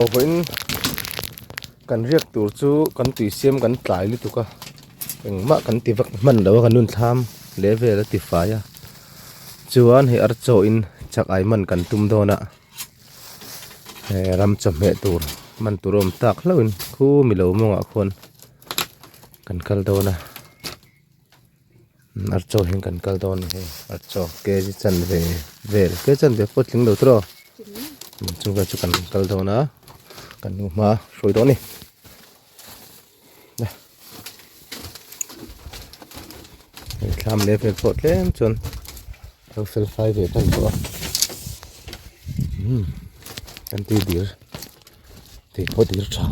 Vawiin kan riak tur chu kan tui siam kan tlai lutuk a engmah kan ti vak hman lo a kan nun thlam leh vel a ti fai a chuan hei archaw in chak ai man kan tum dawn a he ram chawhmeh tur man tur a awm tak hlauh in khu mi lo mawngah khuan kan kal dawn a archaw hian kan kal dawn a ni hei archaw kg chanve vel kg chanve pawh tling lo tawh chu vel chu kan kal dawn a kan nu hma hruai dawn a ni. Hei thlam leh vel pawh tlem chuan lo fel fai ve tan tawh a umm kan tui dir tui pawh dir tha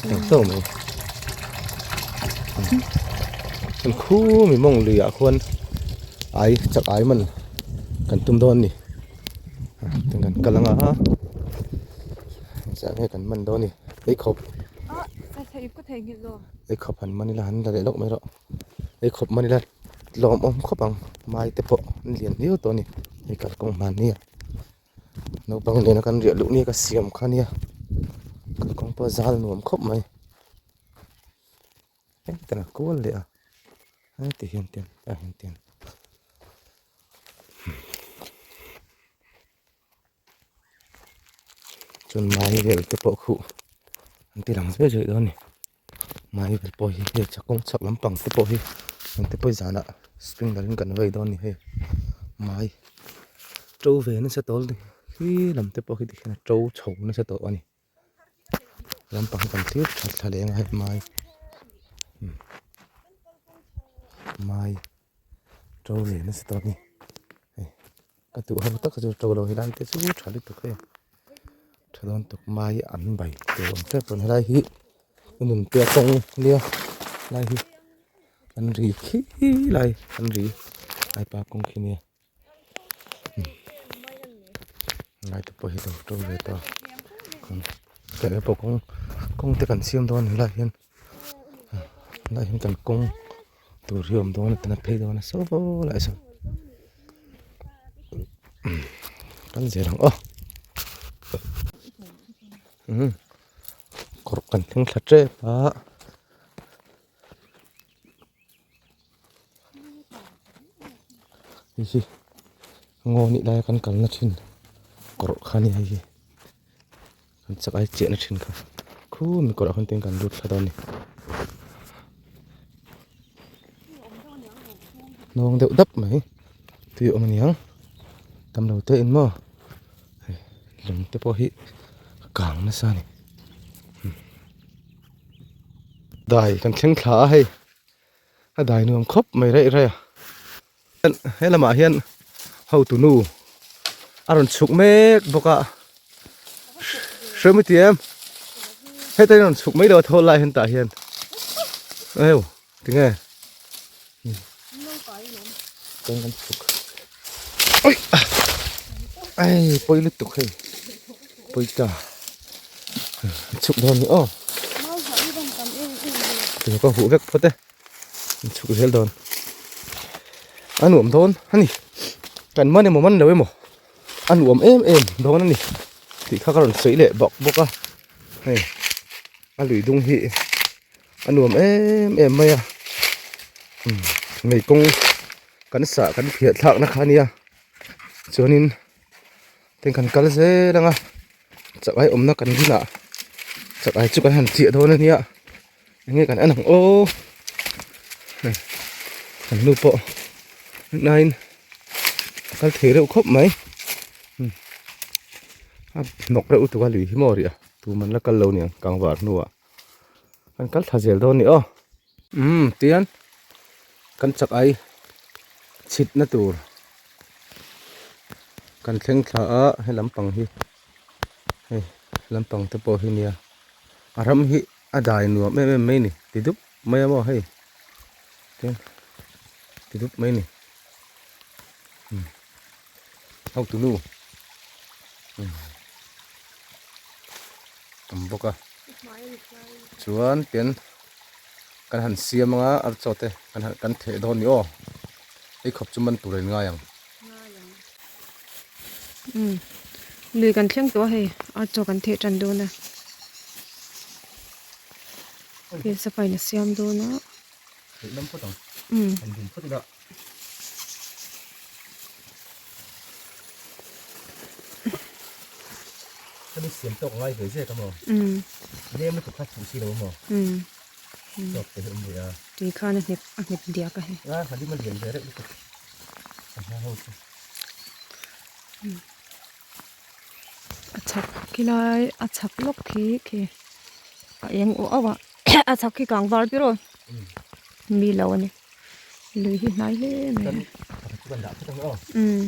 teuh teuh mai kan khu mi mawng lui ah khuan ai chak ai man kan tum dawn a ni kan kal anga Engzah nge kan man dawn ni? Ei khawp. Ei khawp han man ila han la leh lawk mai rawh. Ei khawp man ila lawm awm khawp ang. Mai te pawh an lian viau tawh a ni. Hei kalkawng hman nia. Naupang nena kan riah luh nia ka siam kha nia. Kalkawng pawh a zal nuam khawp mai. Heng a kual leh a. Heti hian ten tah hian ten. Chuan mai vel te pawh khuh an ti lang zui zui dawn a ni mai vel pawh hi hei chakawng chhak lampang te pawh hi eng te pawh hi zanah sprinkler in kan vei dawn a ni hei mai to ve nasa tawl khi lam te pawh khi tikhian a to chho nasa tawh a ni lampang hi kan thlir that thla leh ang a hei mai mai to ve nasa tawh a ni hei. Ka duh ho tak chu to lo helai te chu tha lutuk hei tha dawn tuk mai an bai tur awm tep rawn helai hi nun te a tawng nia helai hi an ri khi lai an ri lai pa kawng khi nia helai te pawh hi lo to ve ta kawng pawh kawng kawng te kan siam dawn helai hian helai hian kan kawng. Tur hi a awm dawn a tana phei dawn a saw lai sawn kan zel ang aw umm kawr kan thleng thla tep a hei hi ngaw nih laia kan kalna thin kawr kha a ni hei hi. Kan chak ai chiahna thin kha khumi kawrah khawn tin kan lut thla dawn a ni. Hnawng deuh dap mai tui awm a ni ang tam lo te in maw hei lung te pawh hi a kang nasa a ni. Dai kan thleng thla a hei a dai nuam khawp mai raih raih a he lamah hian hotu nu a rawn chhuk mek bawk a hriam i ti em heta in rawn chhuk mai lo a thawl lai hian tah hian eu tinge chuan kan chhuk oi ai pawi lutuk hei pawi ta chhuk dawn ni aw ka huh vek phawt e. An chhuk zel dawn a nuam dawn a ni kan man emaw man lo emaw a nuam em em dawn a ni tih kha ka rawn sawi leh bawk bawk a hei a lui dung hi a nuam em em mai a umm mei kawng kan sah kan phiah thlak na kha a nia chuanin tin kan kal zel ang a chak ai awmna kan rinah chak ai chu kan han chiah dawn a nia. Enge kan en ang aw hei kan nu pawh nain a kal thei reuh khawp mai a hnawk reuh lutuk a lui hi maw ri a tuman la kal lo niang kangvar hnuah kan kal thla zel dawn a ni aw umm tian kan chak ai chhitna tur kan thleng thla a he lampang hi hei lampang te pawh hi nia a ram hi. A dai nuam em em mai ni ti dup mai a maw hei tin ti dup mai ni hotu nu awm bawk a chuan ten kan han siam anga archaw te kan han kan theh dawn ni aw hei khawp chu man tur a in ngai ang. Lui kan thleng tawh a hei ar chaw kan theh tan dawn a hei sapain a siam dawn a umm. Tui khan a hnep a hnep diak a hei. A chhak khi lai a chhak lawk khi khi a eng aw auh a a chhak khi kang var ber aw mi lo a ni lui hi hnai hle mai a umm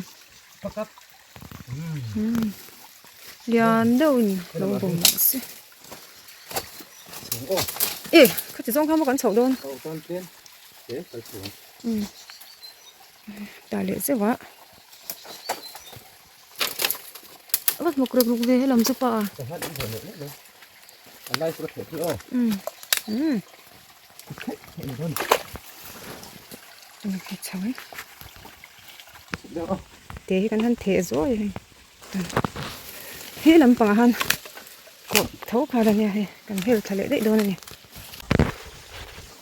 umm lian deuh in lo bawm lah se e khati zawng kha maw kan chhoh dawn umm. Ta leh zeuh a a va hnawk rek ruk ve helam chu pa umm umm te hi kan han theh zuai a hei he lampangah han kawh tho khar ania hei kan hel thla leh daih dawn a ni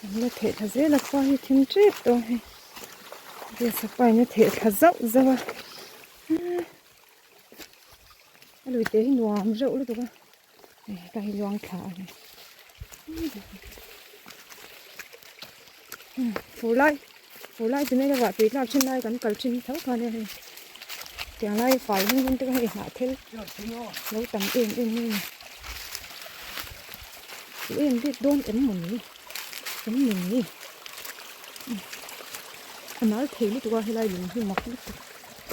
kan la theh thla zel a khua hi thim tep tawh a hei. Gas a pain a theh thla zauh zauh a a lui te hi nuam reuh lutuk a hei ka hi luang thla a ni fur lai fur lai ti mai lova tui tlak thin lai kan kal thin tho kha nia hei tiang lai fai hun hun te kha hei hnah thil lo tam em em mai a ni chu em bik dawn em mawni em mawni. A nal thei lutuk a helai lung hi mak lutuk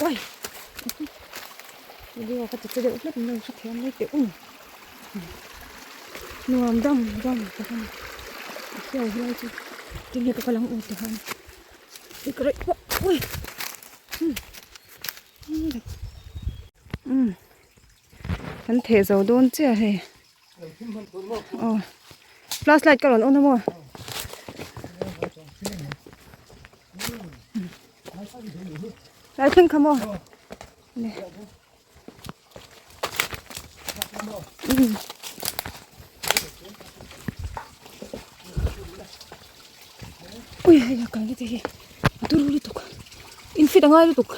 uai video ka ti che deuh hlek mai a hrethiam mai teh un nuam dam dam tak a ni a hriau helai chu tinge ka kal ang aw ti khan i ka raih pawh uai um kan theh zo dawn chiah hei. Aw flashlight ka rawn on a maw lai thleng kha maw le um ui hei a kal na te hi a turu lutuk in fit a ngai lutuk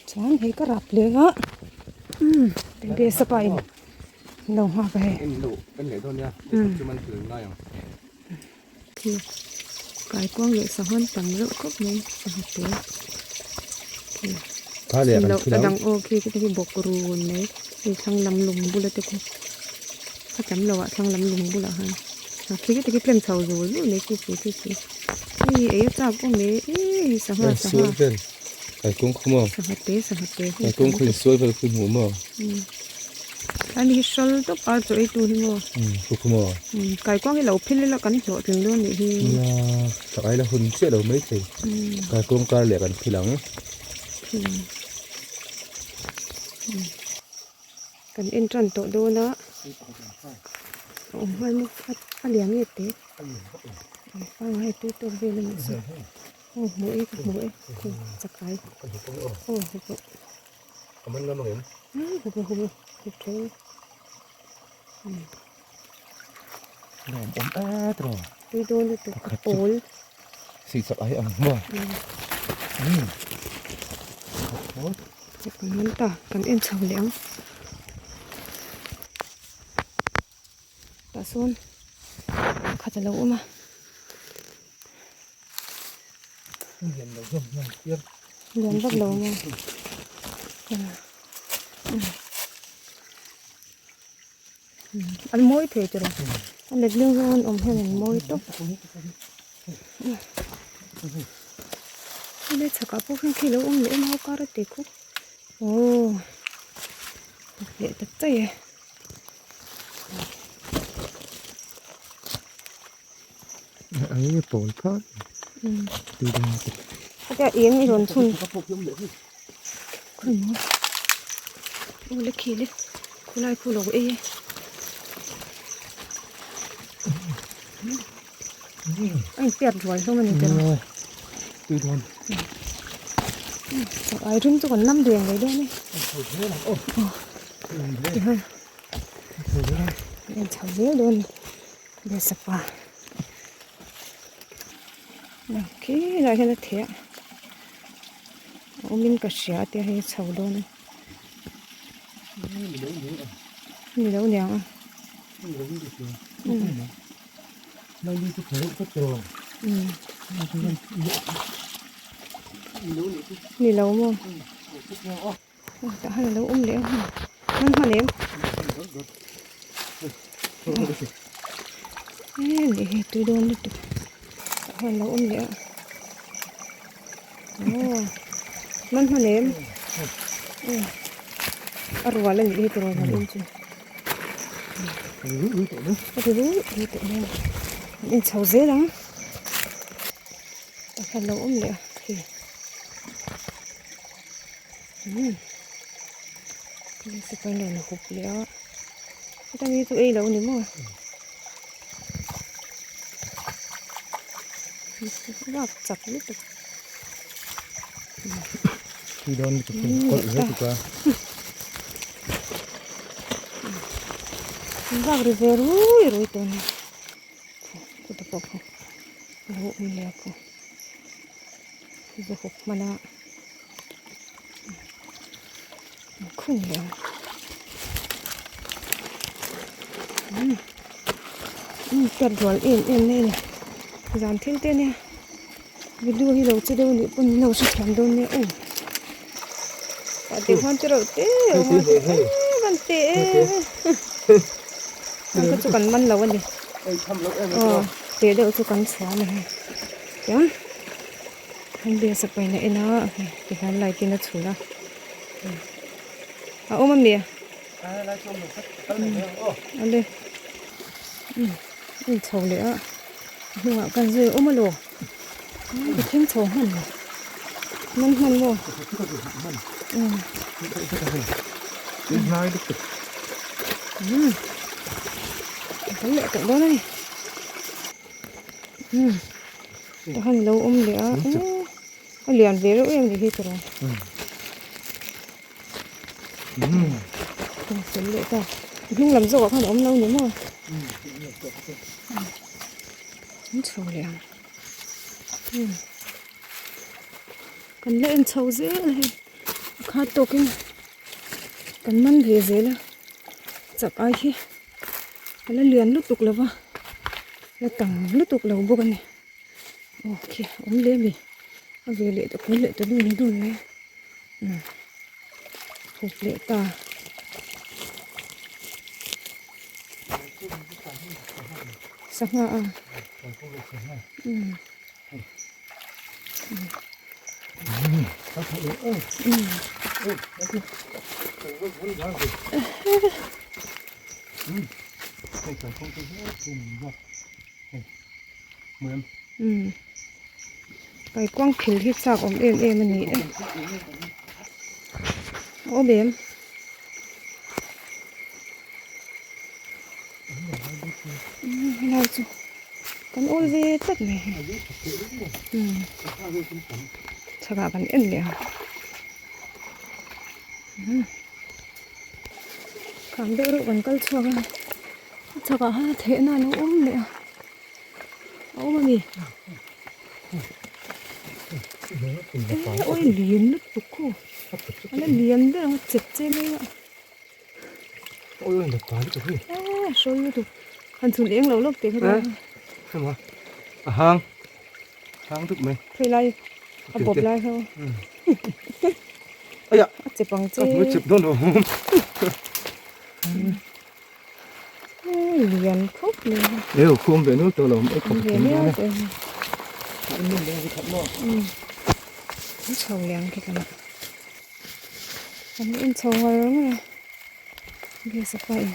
Chuan hei ka rap leng a umm gas a pain lo nghak a hei khi kaikuang leh sangha tam reuh khawp mai sangha te khi loh a dang aw khi te hi bawk run mai hei thlang lam lung bula te khu a tam loh ah thlang lam lung bulah khan a khi te khi tlem chho zul zul mai khi khi khi hei ei a chak awm e hei sangha sangha. Kaikung khu maw? Sangha te sangha te hu Kaikung khu insual vel khu hmuh maw? Umm Ani hi hral tawp ar chaw ei tu hi maw? Umm khu khu maw? Umm Kaikuang hi lo phil ila kan hlawh tling dawn nih hi. Nia chak ai la hun chiah lo mai thei. Umm Kaikuang kar leh kan phil ang. Phil ang. Umm Kan en tan tawh dawn a. A awm nghal maw? A lian nge te? A lian nge tui tawk vel a nih chu. Aw hmu e ka hmu e khu chakai aw hu pawh a man ngam angem hu pawh hu pawh hu tho nuam awm et rawh tui dawn lutuk a pawl si chak ai ang maw um kan man ta kan en chho leh ang tah sawn pakhat a lo awm a. Lian vak lo maw an mawi thei tiraw a letling zawng an awm hian an mawi tawp helai chhakah pawh khian khi a lo awm leh em a kar a ti khup aw leh ta chaih e. Ai pawl phak Ate eng i rawn chhun Khawi maw Aw le khi le khulai khu lo ei e A inpiat rual hlawm a ni tiraw. Ai rim chu kan lam ve ngei dawn e. Tihian en chho zel dawn a ni sapa. Khi lai hian a theh a awmin ka hria a tia hei a chho dawn a ni lo niang a. Ni lo maw tah hian a lo awm leh a hman hman em e leh hi tui dawn lutuk tah hian a lo awm leh a aw hman hman em a rual a nih hi tiraw zan in chu. A ti rui rui tawh mai a an en chho zel ang tah hian lo awm leh a khi umm sipai rawn hup leh a heta mi chu ei lo ni maw vak chak lutuk. Vak ri ve rui rui tawh a ni khawte pawh khu a lo awm leh a khu zawhawk hman a an khung leh ang umm tat rual em em mai a ni zan thil te ania video hi lo che deuh anih pawn min lo hrethiam dawn nia aw. Tah te huan te reuh te a awm a eee van te e kha chu kan man lo a ni aw te deuh chu kan chhuah a ni hei tiang an bias a paina en a tihian light in a chhun a a awm a mi ale in chho leh a hnungah kan zui awm a law. Ka thleng chho hman lo man hman maw umm kan leh tawh dawn a ni umm tah hian alo awm leh a a lian ve reuh em ni hi tiraw umm fel leh ta hnung lam zawkah khan a awm lo ni maw. An chho leh ang umm kan la en chho zel a hei a khat tawkin kan man ve zel a chak ai hi a la lian lutuk lo va la tam lutuk lo bawk a ni aw khi a awm leh a mi a ve leh ta kul leh ta dun dun mai a umm hup leh ta. Sangha a umm umm kaikuang phil hi chak awm em em a ni e a awm em. Helai chu kan awl ve tlat mai hi umm chhakah kan en leh a umm kham deuh reuh kan kal chhuak a chhakah hian a thehna a lo awm leh a a awm a ni awi lian lutuk khu a la lian ber ang a chep che mai a. Eee hrawi lutuk han chhun eng lo lawk teh kha chuan a hang hang dup mai phei lai a bawp lai kha aya a chep ang che a chep dawn lo lian khawp mai eo khum ve nual tawh lo awm khawp ve nual tawh em chho liang khi tlamah Kan en chho ngar ngar a gas a paih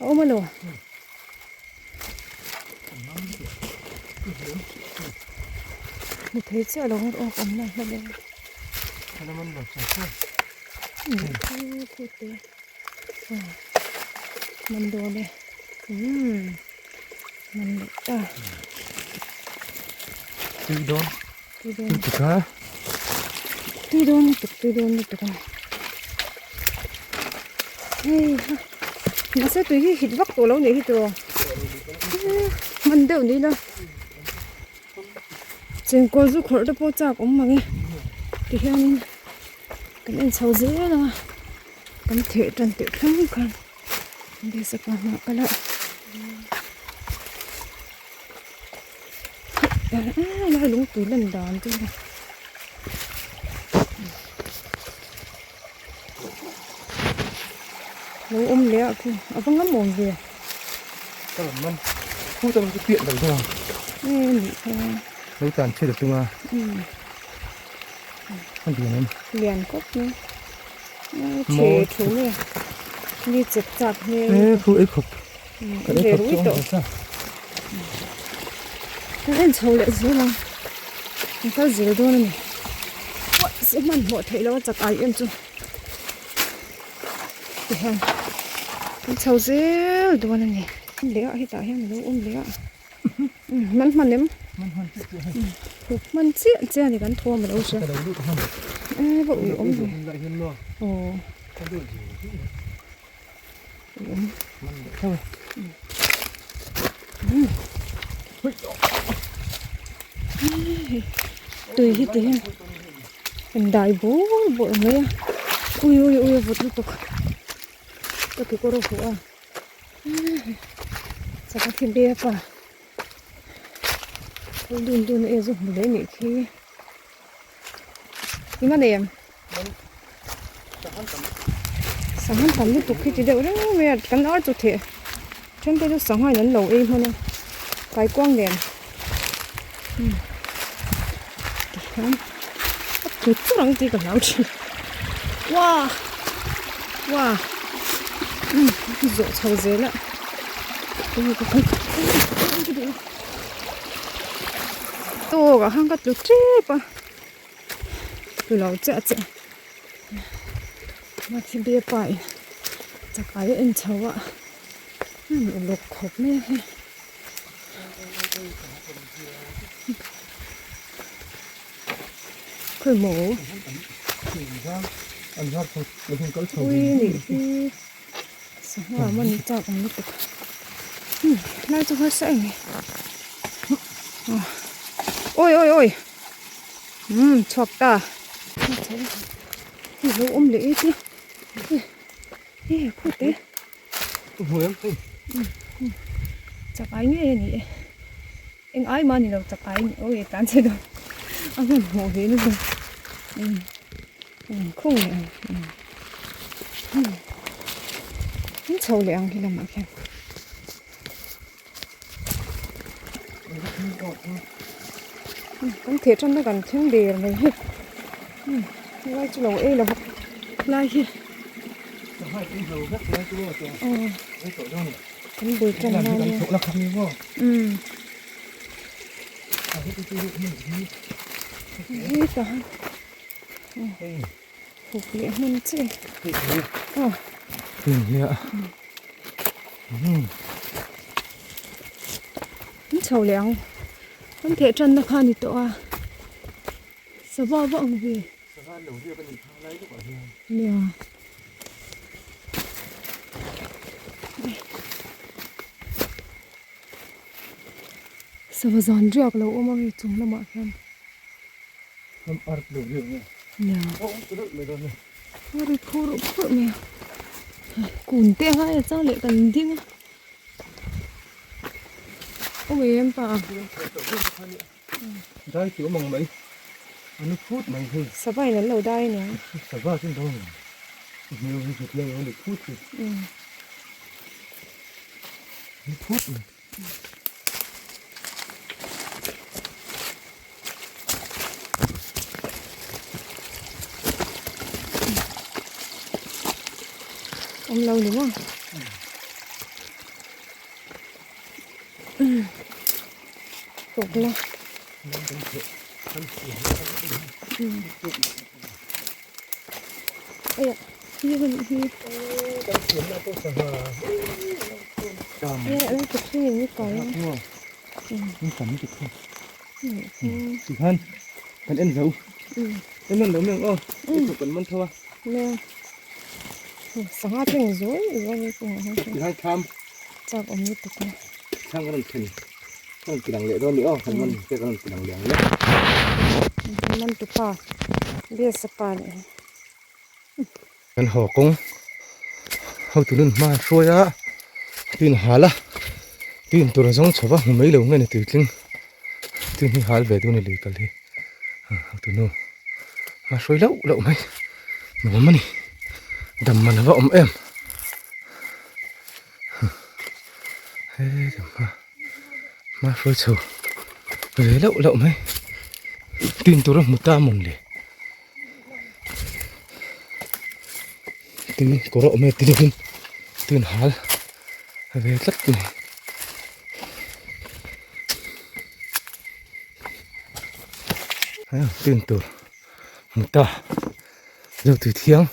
a awm alo hmu thei chiah lo awk awm na hla deuh a man dawn e umm man leh ta. Tui dawn. Tui dawn. Lutuk a. Tui dawn lutuk, tui dawn lutuk a. Hei ha. Mahse tui hi hit vak tawh lo nih hi tiraw. Hman deuh ni ila. Chengkawl zu khawrh te pawh chak awm mang e. Tihianin kan en chho zel a. Kan theh tan teh thleng khan base pa hma kal a. Lai lungpui lan dan chu lo awm leh ah khi a va ngam awm ve. Ka rawn man khu tam chu piah lo zawng. E nih kha. Lo tan chhe ta chunga. A lian em. Lian khawp mai. Chhe thu nge. Ni chep chak nge. E khu ei khawp. Ka ei khawp chu awm sa. Kan en chho leh zel ang. Kan kal zel dawn a ni. Uah se hmanhmawh theih loh a chak ai em chu. Tihian kan chho zel dawn a ni. Awm leh a hetah hian a lo awm leh a. Man hman em? Hup hman chiah chiah a ni kan thawm a lo hria. E va ui awm ve. Aw. Tui hi ti hian an dai bur bur mai a ui ui ui a vawt lutuk ka kekawr a huh a chak a khi bep a khawl dun dun a e zu hmu leh nih khi eng a nei em. Sangha tam lutuk hi ti deuh reng mai a kan ar chu theh then te chu sangha in an lo ei hman a kaikuang nen tihian a tut tur ang tih ka hlau thin wah wah zawh chho zel a tawk ah khan ka tlu tep a. Tlu lo chiah chiah Mathi be pa in chakai a en chho a a nuh lawk khawp mai a hei khawi maw ui nih hi sangha man chak awm lutuk lai chu harsa em mai awi awi awi. Umm chhuak ta hei lo awm leh e te he khut e chak ai ngei a ni e eng ai mah a ni lo chak ai awi tan che dawn a hman hmuh ve na zawng umm umm khung leh ang umm an chho leh ang khi lamah khian. Kan theh tan na kan thleng der mai hi lai chu lo ei lo va lai hi kan bul tan na nia hetah Huk leh hmun che. Aw. An chho leh ang. An theh tan na kha a ni tawh a. Sava va ang ve. Sava an lo riak a nih kha lai lawkah hian. Nia. Sava zan riak lo awm a hei chung lamah hian. Ram art lo riau nge. Nia. Aw awm ta deuh mai dawn e. A ri phur phur mai a. Kun te anga e chang leh kan ding a. Awm em pa. Dai chu awm ang mai. An u phut mai hei. Sava in an lo dai ania. Sava chu an dawn. Hmel hi hetiang ang a ni phut hi. Ni phut mai. Awm lo ni maw? Tawk la. Aya, hi hun hi. Aya, ang tukhi ni kai. Tikhan kan en zo. En man lo meng aw. I thawk kan man tho a. Sangha thleng zuai zuai mai pawh a Tikhan thlam. Chak awm lutuk a. Thlam kan rawn thlen. Kan rawn tilang leh dawn ni aw. Kan man te kan rawn tilang leh ang le. Kan man tupa Biasa pa leh. Kan haw kawng hotu nun hma hruai a tuin hal a tuin tur a zawng chho va hmu mai lo nge ni tuitling tuin hi hal ve dun a lui kal hi hotu nu hma hruai loh loh mai nuam a ni dam man a va awm em he dam hma hma hruai chho ve loh loh mai tuin tur a hmu ta mawn le. Tui kawr a awm e ti lovin tui an hal ve tlat mai. Tui in tur hmu ta zo tui thiang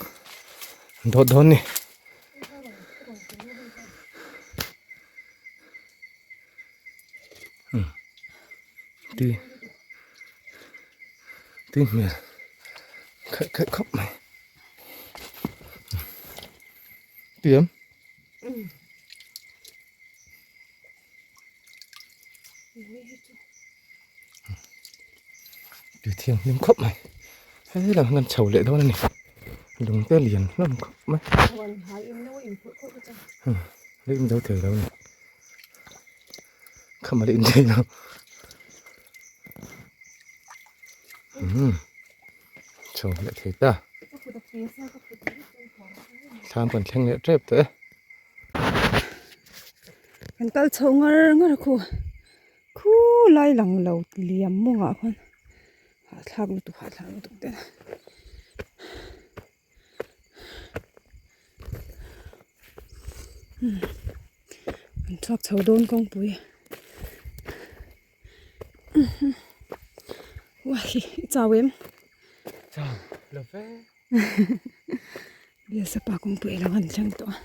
an dawt dawn a ni. Tui tui hmel khaih khaih khawp mai tui em tui thianghlim khawp mai hei lam hian chho leh dawn a ni lung te lian hlawm khawp mai lei in zo thei lo a ni. Khama leh in thei lo. Chho leh thei ta. Thlam kan thleng leh tep tawh e. Kan kal chho ngar ngar a khu. Khu lai lang lo liam mawngah khuan hahthlak lutuk hahthlak lutuk te. An chhuak chho dawn kawngpui uai i chau em chau lo ve biasa pa kawngpui a lo han thleng tawh a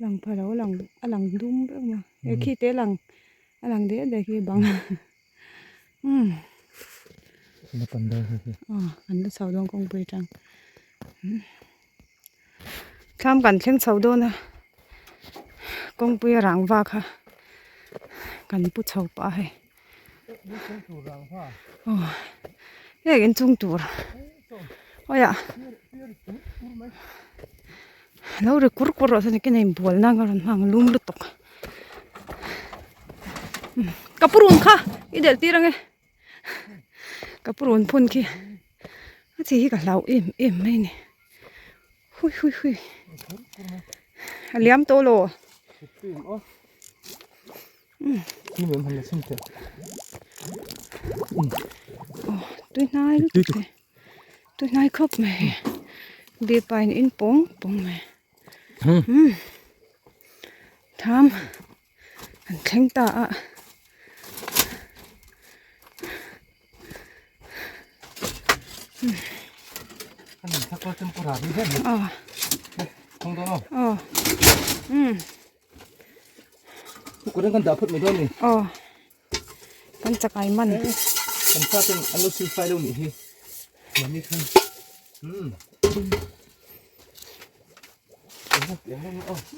Lang pha lo lang a lang dum vek maw he khi te lang a lang deh deh khi bang umm aw an la chho dawn kawngpui atang thlam kan thleng chho dawn a kawngpui a rangva kha kan pu chho pah a hei aw heng inchung tur awiah. Lo ri kur kur rawh se nikin a inbual nan ka rawn hmang lum lutuk ka purun kha i delh tir ange ka purun phun khi a chi hi ka hlau em em mai a ni hui hui hui a liam tawh lo tui hnai lutuk e. Tui hnai khawp mai bipa in in pawng pawng mai umm tham an thleng ta a aw umm aw. Kan chakai man. Kan fa ten an lo sil fai lo nih hi. Mami khan. Hmm.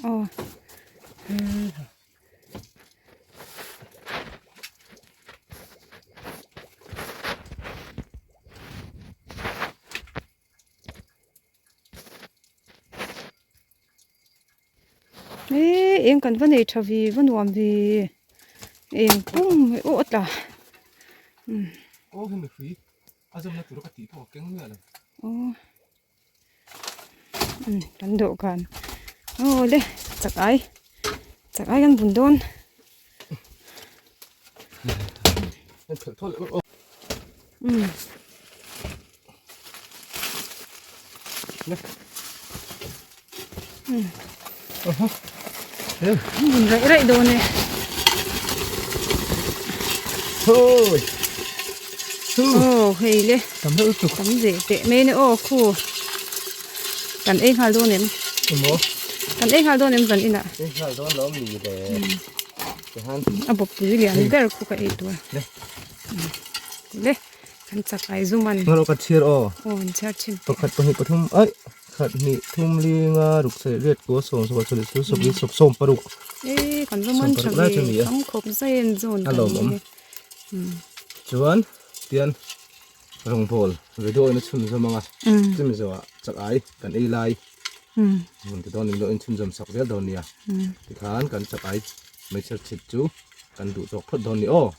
Oh. Eee eng kan va nei tha ve va nuam ve eng pum mai aw a tla umm aw hemi hrui a zawmna tur ka tih pawh a keng miah lo aw umm kan dawhkan aw le chak ai chak ai kan bun dawn. Umm. Bun raih raih dawn e. Thôi. Aw hei le. Tam deuh lutuk. Tam ve teh mai a ni aw khu. Kan ei nghal dawn em? Emaw. Kan ei nghal dawn em zan inah. Ei nghal dawn lo mi le. Tihan. A bawp pui lian ber khu ka ei tur. Le. Le. Kan chak ai zum an. Ngalo ka chhiar aw. Aw an chhiar thin. Pakhat pahnih pathum ai khat hnih thum li nga ruk sarih riat kua sawm sawm sarih chu sawm li sawm sawm paruk. E kan zum an tha ve. Tam khawp zai an zawn. A lawmawm. Chuan tian Rawngbawl video in a chhunzawm ang a, chumi zawhah chak ai kan ei lai hmun ti dawn in lo inchhunzawm sak zel dawn nia. Tikhan kan chak ai meichher chhit chu kan duh tawk phawt dawn ni aw.